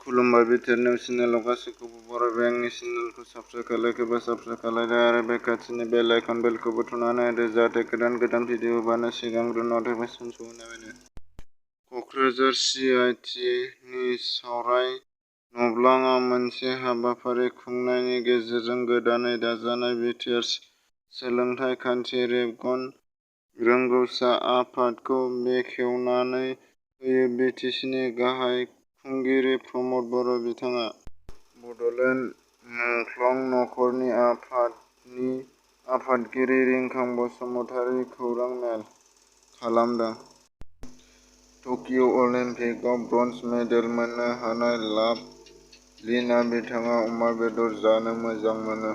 खुलुमबाय BTR news चेनेलाव गासैखौबो बरायबाय। आंनि चेनेलखौ साबस्क्राइब खालायखोबा साबस्क्राइब खालायदो आरो बे खाथिनि बेल आइकन बेलखौबो थुनानै होदो जाहाथे गोदान भिडिअ होबानो सिगांग्रो नटिफिकेसन सहैनाय बायदि। क'क्राझार CIT नि सावराय नब्लाङाव मोनसे हाबाफारि खुंनायनि गेजेरजों गोदानै दाजानाय बिटिआर सोलोंथाइ खान्थि रेबगं रोंग'सा आफादखौ बेखेवनानै होयो बिटिसिनि गाहाय खुंगिरि प्रमद बर'। बिथाङा बड'लेण्ड मुंख्लं नखरनि आफादनि आफादगिरि रिंखां बसुमतारी खौरां मेल खालामदों। टकिय' अलिम्पिकआव ब्रन्ज मेडेल मोननो हानाय लाभलिना बिथाङा अमा बेदर जानो मोजां मोनो।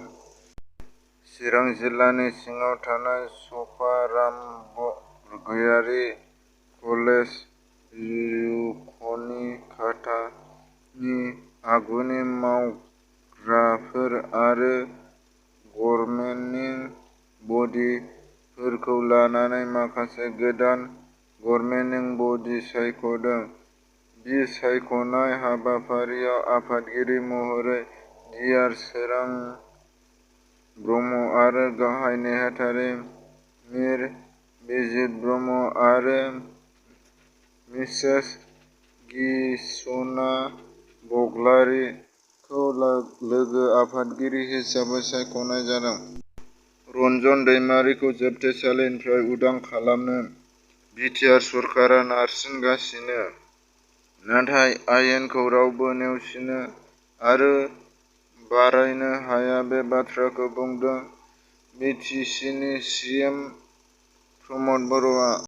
चिरां जिल्लानि सिङाव थानाय सफाराम बरगयारी कलेज इउकनि खाथानि आगुनि मावग्राफोर आरो गरमेन्टिं बडिफोरखौ लानानै माखासे गोदान गरमेन्टिं बडि सायख'दों। बिसायख'नाय हाबाफारियाव आफादगिरि महरै डिआर सोरां ब्रह्म आरो गाहाय नेहाथारि मिर बिजित ब्रह्म आरो मिसेस गिसना बगलारिखौ लोगो आफादगिरि हिसाबै सायख'नाय जादों। रन्जन दैमारिखौ जोबथेसालिनिफ्राय उदां खालामनो बिटिआर सरकारा नारसिनगासिनो, नाथाय आयेनखौ रावबो नेवसिनो आरो बारायनो हाया बे बाथ्राखौ बुंदों बिटिसिनि CM प्रमद बर'आ।